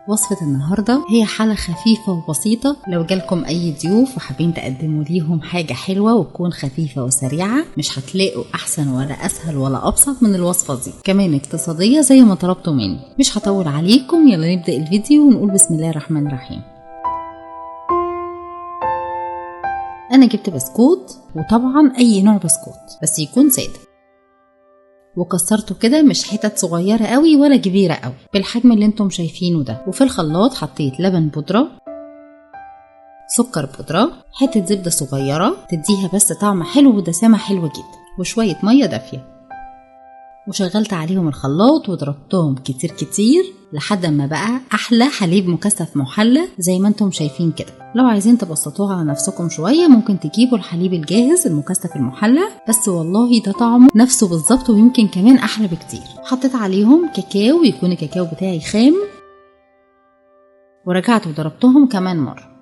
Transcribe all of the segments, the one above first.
وصفة النهاردة هي حالة خفيفة وبسيطة، لو جالكم أي ضيوف وحابين تقدموا ليهم حاجة حلوة وتكون خفيفة وسريعة، مش هتلاقوا أحسن ولا أسهل ولا أبسط من الوصفة دي، كمان اقتصادية زي ما طلبتوا مني. مش هطول عليكم، يلا نبدأ الفيديو ونقول بسم الله الرحمن الرحيم. أنا جبت بسكوت، وطبعا أي نوع بسكوت بس يكون سادة، وكسرته كده مش حتت صغيرة قوي ولا كبيرة قوي، بالحجم اللي انتم شايفينه ده. وفي الخلاط حطيت لبن بودرة، سكر بودرة، حتة زبدة صغيرة تديها بس طعم حلو ودسامة حلوة جدا، وشوية مية دافية، وشغلت عليهم الخلاط وضربتهم كتير كتير لحد ما بقى احلى حليب مكثف محلى زي ما انتم شايفين كده. لو عايزين تبسطوها على نفسكم شوية ممكن تجيبوا الحليب الجاهز المكثف المحلى، بس والله ده طعمه نفسه بالظبط ويمكن كمان احلى بكتير. حطيت عليهم كاكاو، يكون الكاكاو بتاعي خام، ورجعت وضربتهم كمان مرة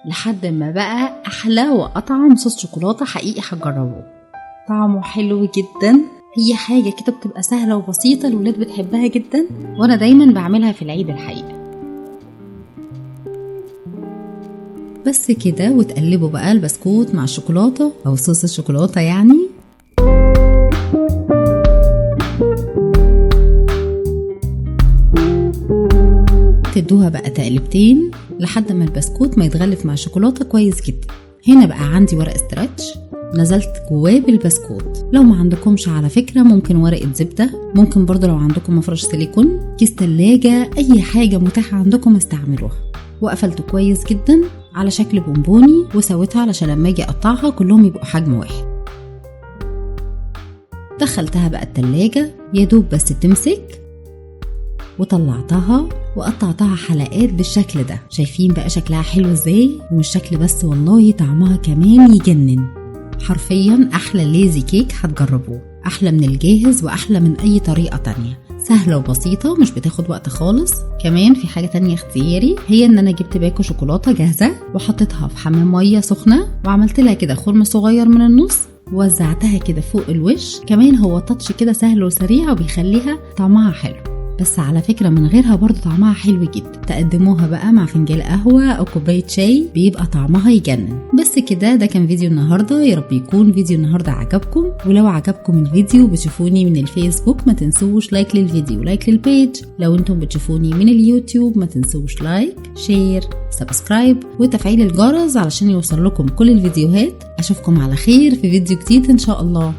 لحد ما بقى احلى واطعم صوص شوكولاتة حقيقي هتجربوه. طعمه حلو جدا، هي حاجة كده بتبقى سهلة وبسيطة، الولاد بتحبها جدا، وانا دايما بعملها في العيد الحقيقة. بس كده، وتقلبوا بقى البسكوت مع الشوكولاتة او صوص الشوكولاتة يعني. تدوها بقى تقلبتين لحد ما البسكوت ما يتغلف مع الشوكولاتة كويس جدا. هنا بقى عندي ورق stretch نزلت جواه بالبسكوت. لو ما عندكمش على فكرة ممكن ورقة زبدة، ممكن برضو لو عندكم مفرش سيليكون، كيس تلاجة، اي حاجة متاحة عندكم استعملوها. وقفلته كويس جدا على شكل بونبوني، وسويتها علشان لما اجي اقطعها كلهم يبقوا حجم واحد. دخلتها بقى التلاجة يا دوب بس تمسك، وطلعتها وقطعتها حلقات بالشكل ده. شايفين بقى شكلها حلو ازاي؟ ومش شكل بس، والله طعمها كمان يجنن. حرفيا احلى lazy cake هتجربوه، احلى من الجاهز واحلى من اي طريقة تانية. سهلة وبسيطة، مش بتاخد وقت خالص. كمان في حاجة تانية اختياري، هي ان انا جبت باكو شوكولاتة جاهزة وحطيتها في حمام مية سخنة، وعملت لها كده خرم صغير من النص، ووزعتها كده فوق الوش. كمان هو touch كده سهل وسريع وبيخليها طعمها حلو، بس على فكرة من غيرها برضو طعمها حلو جدا. تقدموها بقى مع فنجان قهوة أو كوباية شاي، بيبقى طعمها يجنن. بس كده، ده كان فيديو النهاردة. يا رب يكون فيديو النهاردة عجبكم، ولو عجبكم الفيديو بتشوفوني من الفيسبوك ما تنسوش like للفيديو، like لل page. لو انتم بتشوفوني من اليوتيوب ما تنسوش like، share، subscribe، وتفعيل الجرس علشان يوصل لكم كل الفيديوهات. أشوفكم على خير في فيديو جديد إن شاء الله.